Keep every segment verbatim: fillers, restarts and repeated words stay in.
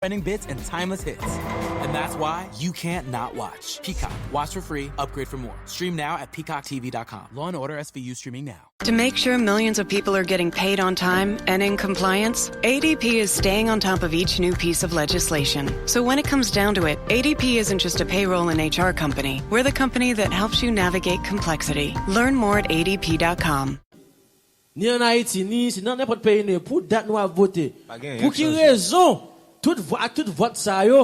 trending bits and timeless hits. And that's why you can't not watch. Peacock. Watch for free. Upgrade for more. Stream now at peacock T V dot com. Law and Order S V U streaming now. To make sure millions of people are getting paid on time and in compliance, A D P is staying on top of each new piece of legislation. So when it comes down to it, A D P isn't just a payroll and H R company. We're the company that helps you navigate complexity. Learn more at A D P dot com. Ni ann Ayiti, ni isi, nan nenpòt peyi nou ye, pou dat nou ap vote. Pa gen anyen Pou k ki chanje. Rezon? Tout vwa, ak tout vòt sa yo,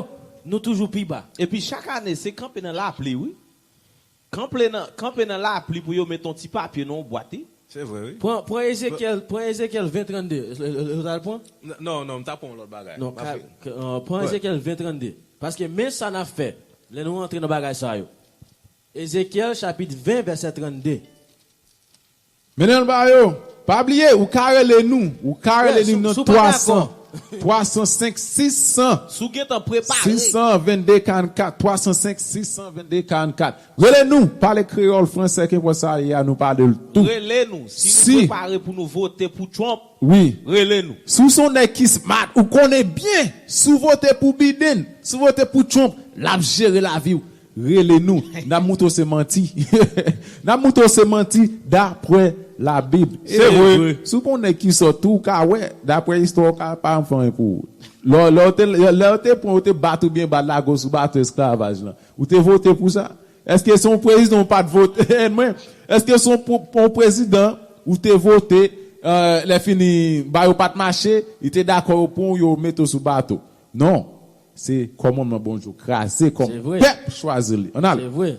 nou toujou pi ba. Epi chak ane, se kanpe nan lapli, wi. Kanpe nan, kanpe nan lapli pou yo met yon ti papye nan yon bwat, wi. Se vre, wi. Pran, pran Ezekyèl, pran Ezekyèl ven trannde. Ou t al pran? N- Non, non, m ta pran yon lòt bagay. Non, M ap ka, fin- ka- euh, pran Ouais. Ezekyèl ven trannde. Paske men sa n ap fè, lè nou rantre nan bagay sa yo. Ezekyèl chapit ven, vèsè trannde. Mennen l ba yo. Pa bliye, ou ka rele nou. Ou ka rele Yeah, nou si- si nan w pa twa san, dakò. twa san senk, sis san, Si w gentan prepare, sis san vennde karannkat, twa san senk, sis san vennde karannkat. Rele nou, pale kreyòl, fransè, kenpòt sa ye a, nou pale l tou. Rele nou. Si, Si. Nou prepare pou nou vote pou Trump, Wi. Rele nou. Si w se yon nèg ki smart, ou konnen byen, si w vote pou Biden, si w vote pou Trump, l ap jere lavi w. Rele nou. N ap moutre w se manti. N ap moutre w se manti daprè Labib. Se vre. Si w pa yon nèg ki sòt tou, ou ka wè, daprè istwa, ou ka pa fè anyen pou ou. Lè, lè w te, lè w te pran, ou te bat ou byen bat lagòs ou bato esklavaj lan. Ou te vote pou sa? Èske se yon prezidan ou pa t vote? Mwen, èske se yon, pou- pou yon prezidan ou te vote, euh, lè fini, ba yo pa t mache, li te dakò yo pran w, yo mete w sou bato? Non. Se kòmandman Bondye, kraze kòm Se vre. Pèp chwazi li. Ann ale. Se vre.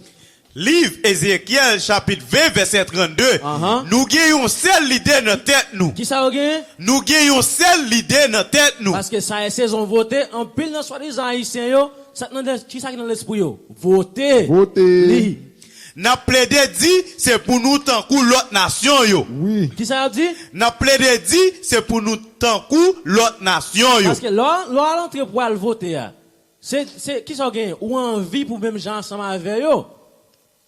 Liv Ezekyèl chapit ven vèsè trannde. Ahan. Nou gen yon sèl lide nan tèt nou. Ki sa yo genyen? Nou gen yon sèl lide nan tèt nou. Paske sa e sezon vote, anpil nan swadizan ayisyen yo, sa k nan, ki sa ki nan lespri yo? Vote. Vote. Li. N ap plede di se pou nou tankou lòt nasyon yo. Wi. Ki sa y ap di? N ap plede di se pou nou tankou lòt nasyon yo. Paske lè w, lè w al antre pou al vote a, se, se, ki sa w genyen? Ou anvi pou menm jan ansanm avè yo.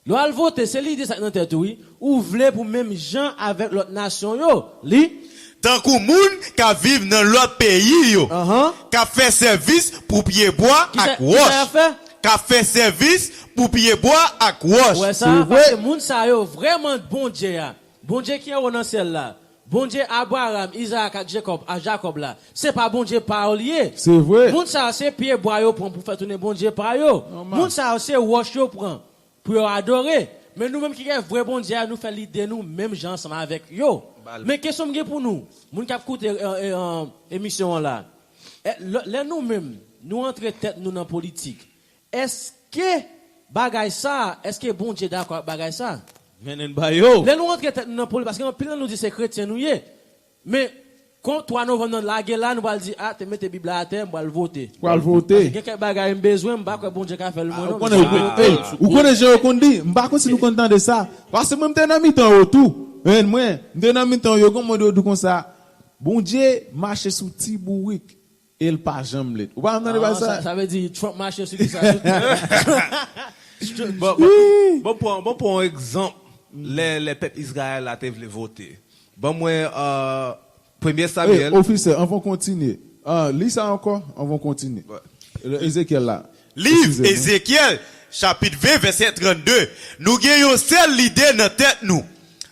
Lè w al vote, se lide sa k nan tèt ou, wi. Ou vle pou menm jan avèk lòt nasyon yo. Li. Tankou moun k ap viv nan lòt peyi yo, Ahan. k ap fè sèvis pou pyebwa Ki sa- ak ki sa y ap wòch. fè? K ap fè sèvis pou pyebwa ak wòch. Wè sa, Se vre. Paske moun sa yo vrèman Bondye a. Bondye ki anwo nan syèl la. Bondye Abraram, Izarak ak Jekòb, a Jakòb la. Se pa Bondye pa yo li ye. Se vre. Moun sa yo se pyebwa yo pran pou fè tounen Bondye pa yo. Nòmal. Moun sa yo se wòch yo pran pou yo adore. Men nou menm ki gen vrè Bondye a, nou fè lide nou menm jan ansanm avèk yo. Men kesyon m gen pou nou, moun k ap koute, euh, euh, euh, emisyon an la. E, lè, lè nou menm, nou antre tèt nou nan politik, èske bagay sa, èske Bondye dakò ak bagay sa? Mennen ba yo. Lè nou antre tèt nou nan politik, paske anpil nan nou di se kretyen nou ye. Men, kon twa novanm nan lage la, nou pral di, a, te mete Bib la atè, m pral vote. Pral vote. Gen kèk bagay m bezwen, m pa kwè Bondye ka fè l mwen Ou non. konnen, ou, ey, ou konnen jan yo konn di, m pa konn si nou konn tande sa. Paske mwen, m te nan mitan yo tou. Men mwen, m te nan mitan yo, gen moun yo di konsa, Bondye mache sou ti bourik e l pa janm lèd. Ou pa janm tande Ah, bagay sa? Sa, sa vle di Trump mache sou ki sa? Sou- Bon, bon, bon, pran, bon, pran yon egzanp. Lè, lè pèp Izrayèl la te vle vote. Ban mwen euh, Premye Hey, Samyèl. Ofisè, anvan kontinye. Ah, li sa ankò, anvan kontinye. Ezekyèl la. Liv Eskize mwen. Ezekyèl, chapit ven, vèsè trannde. Nou gen yon sèl lide nan tèt nou.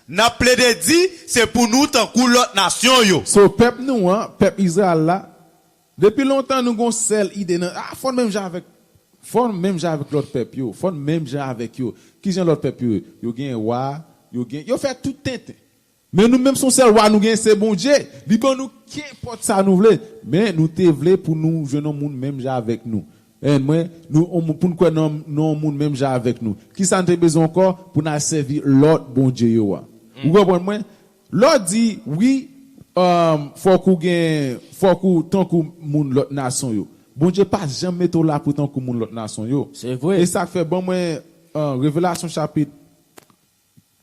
N ap plede di, se pou nou tankou lòt nasyon yo. So, pèp nou an, pèp Izrayèl la, depi lontan nou gon sèl ide nan, ah, fò n menm jan avèk, fò n menm jan avèk lòt pèp yo, fò n menm jan avèk yo. Kijan lòt pèp yo ye? Yo gen wa, yo gen, yo fè tout tenten. Men nou menm se yon sèl wa nou gen, se Bondye. Li ban nou kenpòt sa nou vle. Men nou te vle pou nou jwenn yon moun menm jan avèk nou. Èn mwen, nou, yon moun, pou n kwè nan, nan yon moun menm jan avèk nou. Kisa n te bezwen ankò? Pou n al sèvi lòt bondye yo a. Ou konprann mwen? Lè w di, wi, um, fòk ou gen, fòk ou tankou moun lòt nasyon yo. Bondye pa janm mete w la pou tankou moun lòt nasyon yo. Se vre. E sa k fè, ban mwen, uh, Revelasyon chapit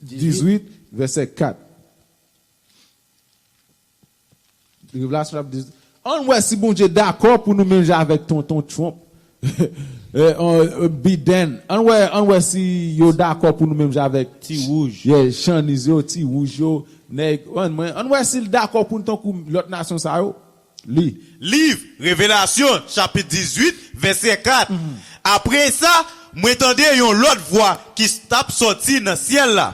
dizwit, vèsè kat. Revelasyon chapit dizwit. Ann wè si Bondye dakò pou nou menm jan avèk tonton Trump. Eh, eh, Biden. Ann wè, ann wè si yo dakò pou nou menm jan avèk Ti Wouj. Yeah, Chaniz yo, Ti Wouj yo, nèg, ann, mwen, ann wè si l dakò pou n tankou lòt nasyon sa yo. Li. Liv Revelasyon, chapit dizuit, vèsè kat. Apre sa, mwen tande yon lòt vwa ki t ap sòti nan syèl la.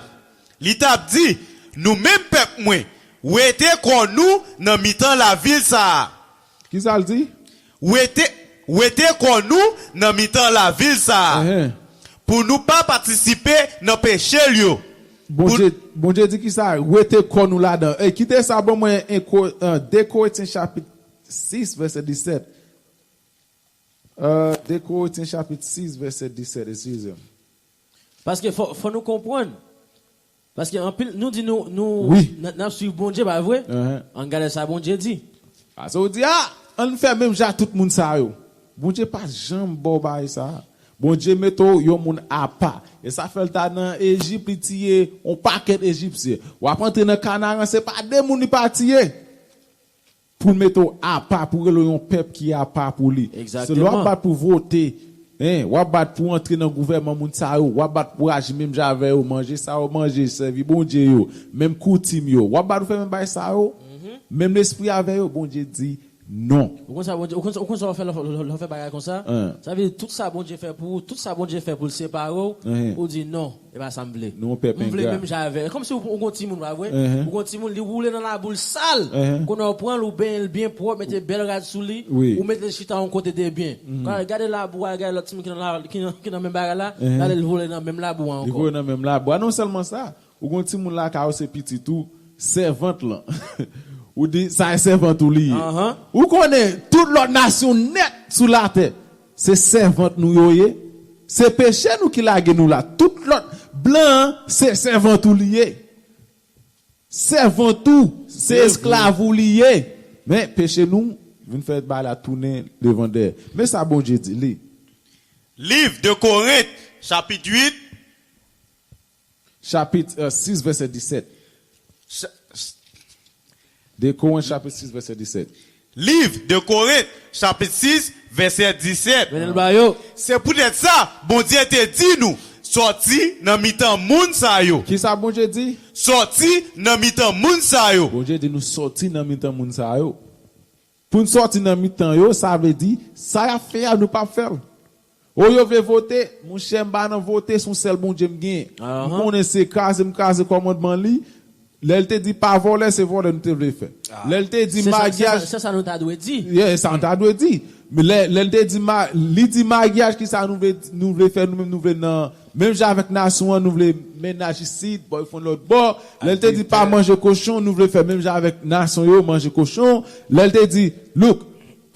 Li t ap di, "Nou menm pèp mwen, wete kò nou nan mitan lavil sa a." Ki sa l di? "Wete, wete kò nou nan mitan lavil sa a, Enhen. pou nou pa patisipe nan peche l yo." Bondye, Bondye di ki sa? Wete kò nou ladan. E kite sa, ban mwen en Ko-, en, de Korentyen chapit sis, vèsè disèt. Euh, de Korentyen chapit sis, vèsè disèt, eskize m. Paske fò, fò nou konprann. Paske anpil, nou di nou, nou, Wi. n, n ap swiv Bondye, pa vre? Enhen. Ann gade sa Bondye di. Ase ou di, a, ann fè menm jan ak tout moun sa yo. Bondye pa janm ba w bagay sa. Bondye mete w yon moun apa. E sa fè l ta nan Ejip, li tiye yon pakèt Ejipsyen. W ap antre nan Kanaran, se pa de moun li pa tiye. Pou l mete w apa, pou rele w yon pèp ki apa pou li. Se lè w ap Egzakteman. bat pou vote, en, w ap bat pou antre nan gouvènman moun sa yo, w ap bat pou aji menm jan avè yo, manje sa yo manje, sèvi Bondye yo, menm koutim yo, w ap bat pou fè menm bagay sa yo, menm lespri avè yo, Bondye di non. Ou konn sa Bondye, ou konn, ou konn sa w fè lè w fè bagay konsa? Sa vle di tout sa Bondye fè pou ou, tout sa Bondye fè pou l separe w, ou di non. E pa sa m vle. Nou pèp M vle engra. menm jan avè l. Kòmsi ou, ou gon timoun, pa vre? Enhen. Ou gon timoun, li woule nan labou l sal. Enhen. Kounye a ou pran l, ou benyen l byen pwòp, mete bèl rad sou li, Wi. ou mete l chita yon kote de byen. Gade, gade labou a, gade lòt timoun ki nan la, ki nan, ki nan menm bagay la, Enhen. gade l woule nan menm labou a Li ankò. woule nan menm labou a. Non sèlman sa, ou gon timoun lakay ou se pitit ou, sèvant lan. Ou di, sa e sèvant ou li ye. Anhan. Ou konnen, tout lòt nasyon nèt sou latè, se sèvant nou yo ye. Se peche nou ki lage nou la. Tout lòt blan an, se sèvant ou li ye. Sèvant ou, se Se esklav ou li ye. Men peche nou vin fè bagay la tounen devan dèyè. Men sa Bondye di, li. Liv de Korent, chapit uit. Chapit, euh, sis, vèsè disèt. Cha- De Korent, chapit sis, vèsè disèt. Liv de Korent, chapit sis, vèsè disèt. Mennen l ba yo. Se poutèt sa, Bondye te di nou, "Sòti nan mitan moun sa yo." Ki sa Bondye di? "Sòti nan mitan moun sa yo." Bondye di nou, "Sòti nan mitan moun sa yo." Pou n sòti nan mitan yo, sa vle di, sa y ap fè a, nou p ap fè l. O, yo vle vote, monchè, m pa nan vote, se yon sèl Bondye m genyen. M Ahan. konnen se kraze m kraze kòmandman li. Lè l te di pa vòlè, se vòlè nou te vle fè. Ah. Lè l te di Se sa, se maryaj sa, se sa nou ta dwe di. Yeah, sa nou ta dwe di. Men lè, lè l te di ma, li di maryaj, ki sa nou vle, nou vle fè, nou menm nou vle nan, menm jan avèk nasyon an, nou vle mennaj isit, boyfriend lòt bò. Lè l te di pa manje kochon, nou vle fè menm jan avèk nasyon yo, manje kochon. Lè l te di, look,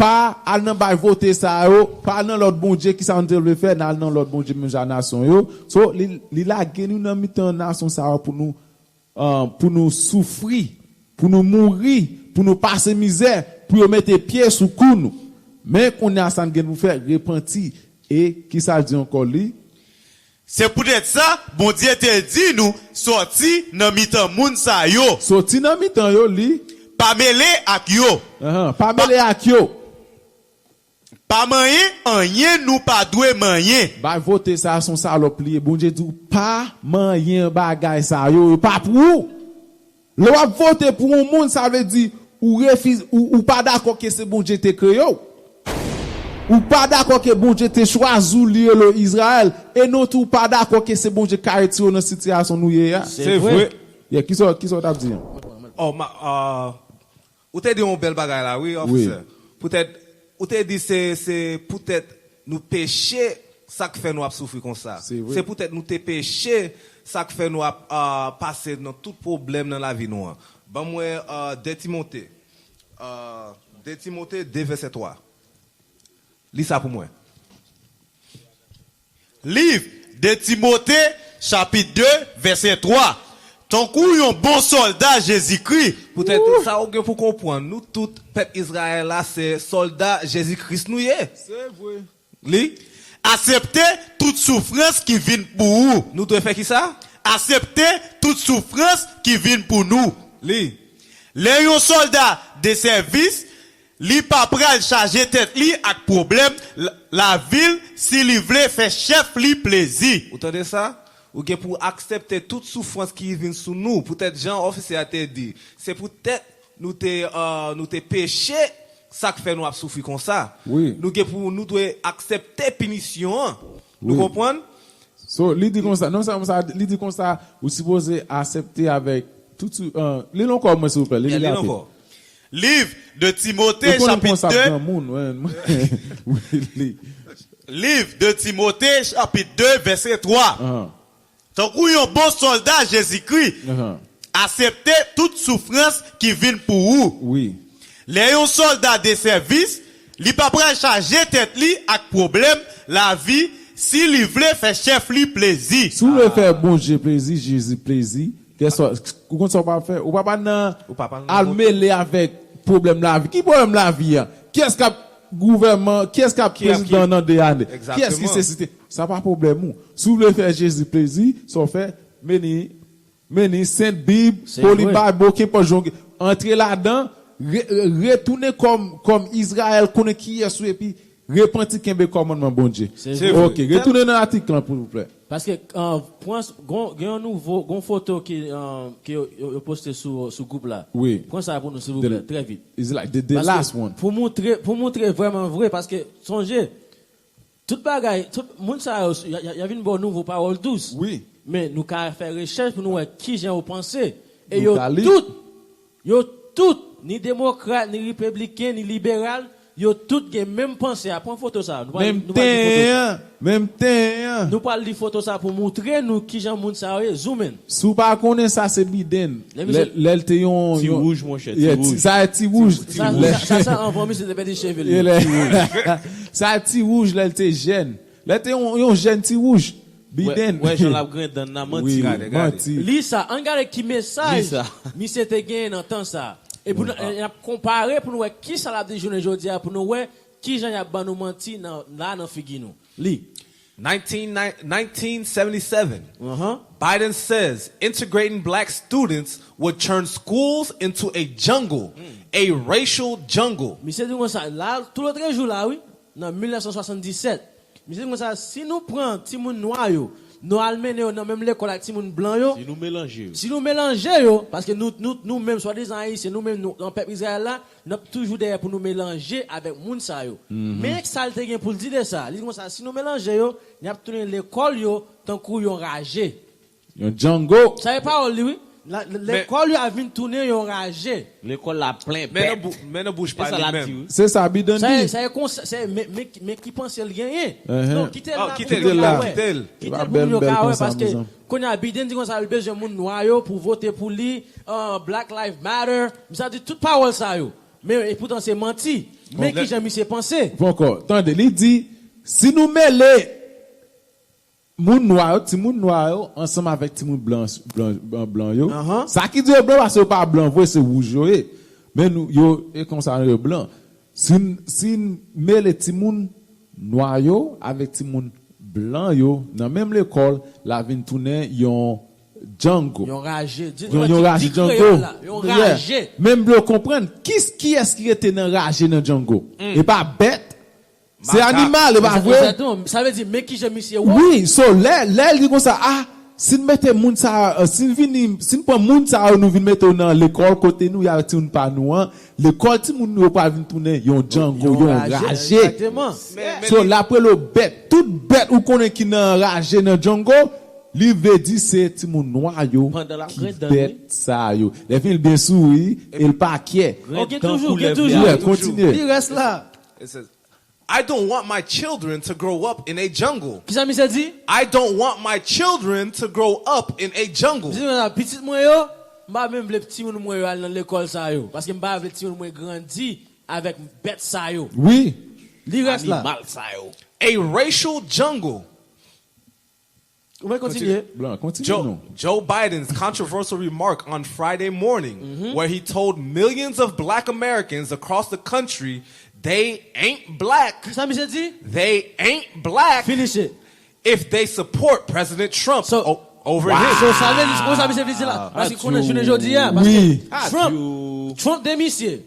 pa al nan bay vote sa yo, pa al nan lòt bondye, ki sa nou te vle fè, n al nan lòt bondye menm jan nasyon yo. So, li, li lage nou nan mitan nasyon sa yo pou nou, ah, pou nou soufri, pou nou mouri, pou nou pase mizè, pou yo mete pye sou kou nou. Men kounye a sa n gen pou fè, repanti. E ki sa l di ankò li? Se poutèt sa, Bondye te di nou, sòti nan mitan moun sa yo. Sòti nan mitan yo, li. Pa mele ak yo. Ahan, pa mele ak yo. Pa manyen anyen nou pa dwe manyen. Bay vote sa, se yon salòp li ye. Bondye di w pa manyen bagay sa yo, yo pa pou ou. Lè w ap vote pou yon moun, sa vle di ou refize, ou, ou pa dakò ke se Bondye te kreye w. Ou pa dakò ke Bondye te chwazi w, li rele w Izrayèl, e nou tou pa dakò ke se Bondye k ka retire w nan sitiyasyon nou ye a. Se vre. Yeah, kisa, kisa w t ap di an? Oh, ma, ah, ou te di yon bèl bagay la, wi, ofisè. Poutèt, ou te di se, se poutèt nou peche, sa k fè nou ap soufri konsa. Se vre. Se poutèt nou te peche, sa k fè nou ap, ah, pase nan tout pwoblèm nan lavi nou an. Ban mwen, ah, de Timote. Ah, de Timote de vèsè twa. Li sa pou mwen. Liv de Timote, chapit de, vèsè twa. Tankou yon bon sòlda Jezikri. Poutèt sa, ou gen pou konprann, nou tout, pèp Izrayèl la, se sòlda Jezikri nou ye. Se vre. Li. Aksepte tout soufrans ki vin pou ou. Nou dwe fè ki sa? Aksepte tout soufrans ki vin pou nou. Li. Lè yon sòlda de sèvis, li pa pral chaje tèt li ak pwoblèm la, lavi l si li vle fè chèf li plezi. Ou tande sa? Ou gen pou aksepte tout soufrans ki vin sou nou. Poutèt jan ofisè a te di, se poutèt nou te, euh, nou te peche, sa k fè nou ap soufri konsa. Wi. Nou gen pou nou dwe aksepte pinisyon an. Nou konprann? So, li di konsa, non sèlman sa, li di konsa, ou sipoze aksepte avèk tout sou, uh, li l ankò mwen silvouplè, li li rapid. Liv de Timote chapit de. Liv de Timote chapit de vèsè twa. Tankou yon bon sòlda Jezikri, aksepte tout soufrans ki vin pou ou. Lè yon sòlda desèvis, li pa pral chaje tèt li ak pwoblèm lavi si li vle fè chèf li plezi. Si w vle fè Bondye plezi, Jezi plezi, kèlswa, ou konn sa w pa fè, ou pa pa nan al mele avèk pwoblèm lavi. Ki pwoblèm lavi a? Kiyès k ap gouvènman, kiyès k ap prezidan nan de ane? Kiyès ki sesite? Sa pa pwoblèm ou. Si w vle fè Jezi plezi, sa w fè, meni, meni, sent Bib, Holy Bible, kenpòt jan w gen. Antre ladan, re, retounen kòm, kòm Izrayèl, konnen kiyès ou epi repanti, kenbe kòmandman Bondye. Ok, retounen nan atik lan, silvouplè. Paske, uh, pran, gon, gen yon nouvo, gon foto ki, uh, ki yo, yo, yo poste sou, sou gwoup la. Wi. Pran sa pou nou, silvouplè, trè vit. It's like the, the last one. Pou moutre, pou moutre vrèman vre, paske, sonje, Tout bagay, tout moun sa yo, y a, y a, y a vin ba w nouvo pawòl dous. Wi. Men nou ka fè rechèch pou nou wè kijan yo panse. E yo tout, yo tout, ni demokrat, ni repibliken, ni liberal, yo tout gen menm panse a. Pran foto sa. Nou pral, menm nou pral li foto sa. Ten an, menm ten an. Nou pral li foto sa pou moutre nou kijan moun sa yo ye. Zoom in. Si w pa konnen sa se Biden. Lè l te yon. Ti wouj, monchè, ti wouj. Sa e ti wouj. Sa, sa, sa anvan misye te pèdi cheve l yo. Ti wouj. Sa e ti wouj lè l te jèn. Lè l te yon, yon jèn ti wouj. Biden. Wè, wè jan l ap griyen dan nan manti. Wi, manti. Li sa, ann gade ki mesaj misye te genyen nan tan sa. E pou n ap konpare pou n wè kisa l ap di jounen jodi a, pou nou wè kijan y ap ban nou manti nan, la nan figi nou. Li. Nineteen, nineteen seventy-seven, Biden says integrating black students would turn schools into a jungle, a racial jungle. Misye di konsa, la, tou lòtrejou la, wi, nan mil nèf san swasanndisèt, misye di konsa, si nou pran timoun nwa yo, nou al mennen yo nan menm lekòl ak timoun blan yo, si nou melanje yo, si nou melanje yo, paske nou, nou, nou menm, swadizan Ayisyen, nou menm, nou, nan pèp Izrayèl la, N ap toujou dèyè pou nou melanje avèk moun sa yo. Men sa l te gen pou l di de sa. Li di konsa, si nou melanje yo, n ap tounen lekòl yo tankou yon raje. Yon django. Sa e pawòl li, wi. Lekòl yo ap vin tounen yon raje. Lekòl la plen bèt. Men nan bouch pa li menm. Se sa Biden di. Sa e konsa, men ki panse l genyen. Non, kite l la pou moun yo ka wè. Kite l pou moun yo ka wè, paske kounye a Biden di konsa, l bezwen moun nwa yo pou vote pou li. Black Lives Matter. Misye ap di tout pawòl sa yo. Men epoutan se manti. Men kijan misye panse. Poko. Tande, li di, si nou mele moun nwa yo, timoun nwa yo, ansanm avèk timoun blan, blan, blan, blan yo, sa ki di yo blan, paske yo pa blan vre, se wouj yo ye. Men nou, yo, e konsa yo blan. Si n, si n mele timoun nwa yo avèk timoun blan yo nan menm lekòl, l a vin tounen yon django. Yon raje. Di, di, di kreyòl la. Yon raje. Men m vle w konprann, kis, kiyès ki rete nan raje nan django? E pa bèt? Se animal, e pa vre? Sa vle di, men kijan misye wont. Wi, so, lè, lè l di konsa, a, si n mete moun sa, si n vini, si n pran moun sa yo, nou vin mete yo nan lekòl kote nou, y a timoun pa nou an, Lekòl timoun nou yo pral vin tounen yon django, yon raje. So, l ap rele w bèt. Tout bèt ou konnen ki nan raje nan django, li vle di se timoun nwa yo ki bèt sa yo. Lèfini l byen souri e l pa kyè. Gen toujou, gen toujou. Kontinye. Li rès la. I don't want my children to grow up in a jungle. Kisa misye di? I don't want my children to grow up in a jungle. Misye di konsa, pitit mwen yo, m pa menm vle timoun mwen yo al nan lekòl sa yo. Paske m pa vle timoun mwen grandi avèk bèt sa yo. Wi. Li rès la. Animal sa yo. A racial jungle. Ou mèt kontinye. Blan, kontinye non. Joe Biden's controversial remark on Friday morning, where he told millions of black Americans across the country they ain't black. Sa misye di? They ain't black. Finish it. If they support President Trump over him. So sa vle di, konsa misye vle di la. Paske konnen jounen jodi a, paske Trump, Trump de misye.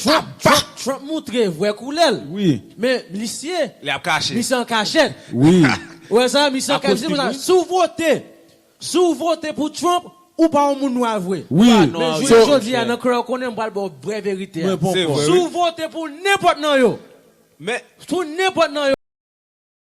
Trump, Trump, Trump moutre vrè koulè l. Wi. Men misye, li ap kache. Misye an kachèt. Wi. Ou wè sa, misye an kachèt. Di konsa, si w vote, si w vote pou Trump, Ou pa yon moun nwa vre. Wi. Men jounen jodi a nan Kreyòl Konnen m pral ba w vrè verite a. Si w vote pou nenpòt nan yo, Men, pou nenpòt nan yo,